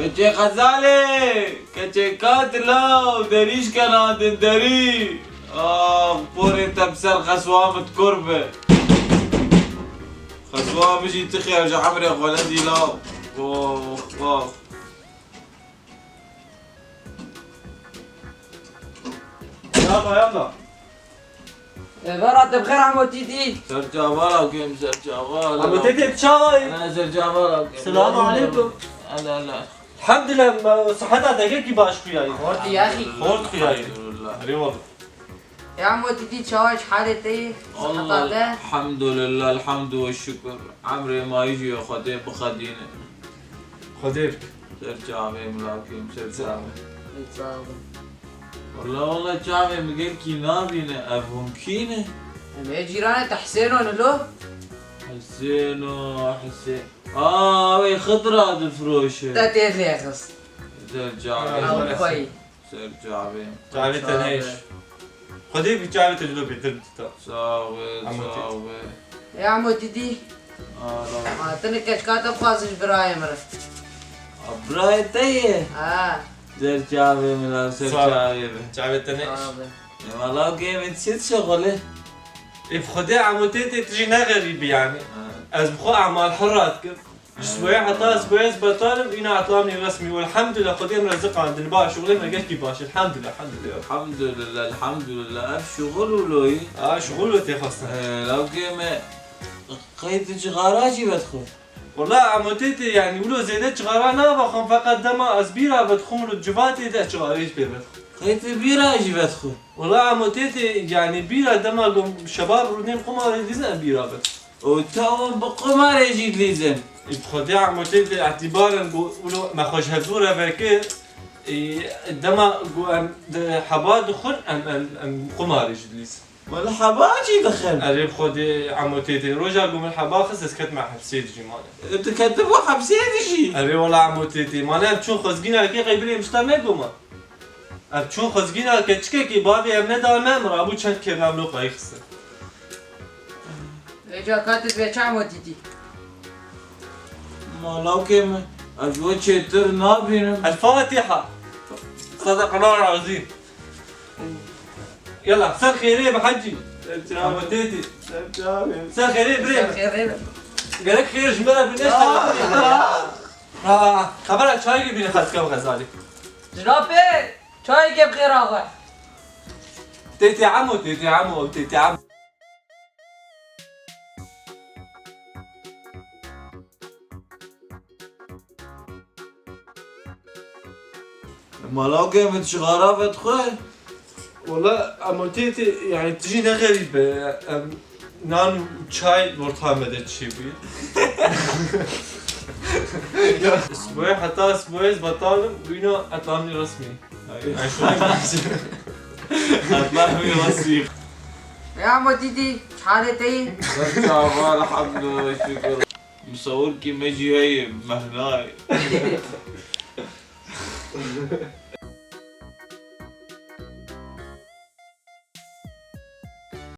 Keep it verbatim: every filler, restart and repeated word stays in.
Keçê Xezalê, keçê Katila û derî şkenandin derî. Ax, porê te bi ser xeswa min dikur be. Xeswa min jî tixê ji emrê xwe nedî law. Ax, ax. Yalla, yalla. Vera te bi xêr Emo Tîtî. Ser çava lawkêm, ser çava. Emo Tîtî, tu çawa yî? Ana ser çava lawkêm. Selamu aleykum. Ala, ala. Elhamdülillah, me siheta te gelkî baş xuyayî. Xort yî axî. Xort xuyayî. Elhamdülillah. Eyvallah. Ya Emo Tîtî, çawa yî, halê te yî? Siheta te? Elhamdülillah, elhamdü ve şükür. Emrê ma yî jî Xwedê bixedîne. Xwedê bike. Ser çavê min lawkêm, ser çavê. Sağ olun. Walla, walla çavê min gelkî nabîne, ev hûn kî ne? Em ê cîranê te Hisêno ne lo? Hisêno, Hisên. Aa, wê xidra difroşe. Te tê vêxist. Ser çavê. Ew xweyî. Ser çavê. Çavê te neyş. Xwedê bi çavê te cuda bêtir bidîta. Sağ be, Emo Tîtî. Sağ be. Ya Emo Tîtî. Aa, la. Hatine keçka te bixwazin ji birayê min re. A, birayê te ye? Ha. Ser çavê min la, ser çavê min. Çavê te ne? Abi. Ema lawkê min çi dişe xwelê? Ê bi Xwedê Emo Tîtî, tu jî ne xerîbî yani. Ha. Ez bi xwe emal hira dikim. Ji siboyê heta siboyê ez betal im, îna etamî resmî. Elhamdülillah, Xwedê min riziqandin baş, şuxulê me gelkî baş. Elhamdülillah, elhamdülillah. Elhamdülillah, elhamdülillah. Ev şuxul û loyî. Ha, şuxul û tê xwestin. Ee, lawkê me, qey tu cixara jî vedixwe? Wela Emo Tîtî, yanî wilo zêde cixara navaxwim, feqet dema ez bîra vedixwim wilo civatê de cixarê jî pê vedixwim. Qey tu bîra jî vedixwe? Wela Emo Tîtî, yanî bîra dema ku şebab rûnên qumarê dîzin em bîra vedixwim. Û tu bi qumarê jî dilîzin? Ê bi Xwedê Emo Tîtî, îtîbaren ku wilo me xwe ji hevdû re vekir, ê, dema ku em di heba dixwin, em, em, em qumarê jî dilîzin. Wele heba jî dixin. Erê bi Xwedê Emo Tîtî, roja ku min heba xist, ez ketime hepsê dijî mane. Tu ketibû hepsê dijî? Erê wela Emo Tîtî, mane em çûn xwezgîna kê qey bilê mişta me goma. Ev çûn xwezgîna keçikekî bavê em nedan me, min rabû çend kêrna min li xweyî xistin. Vêca ka tu dibê çi Emo Tîtî? Ma lawkê min, ez ji we çêtir nabînim. El Fatiha. Sadaqallahu el-Azîm. Yala, ser xêrê be hecî. Ser çavê. Emo Tîtî. Ser çavê. Ser xêrê birê. Ser xêrê be. Gerek xêr ji me re bine. Ah. Ha, xebera çayê bîne xelkê Xezalê. Jinapê, çayekê bi xêr axe. Têtê Emo, Têtê Emo, Têtê Emo. Malawkê min çixara vedixwe. Wala Emo Têtê, yani tu jî ne xerîb be. Em nan û çay orta me de çêbûye. Ya. Siboyê heta siboyê ez betal im, wîna etamî resmî. Ay. Ay, şöyle bir şey. Etamî resmî. Ya Emo Tîtî, çi halê te yî? Ser çava, elhamdülillah, şükür. Misawirkî me jî heye, mehnayê.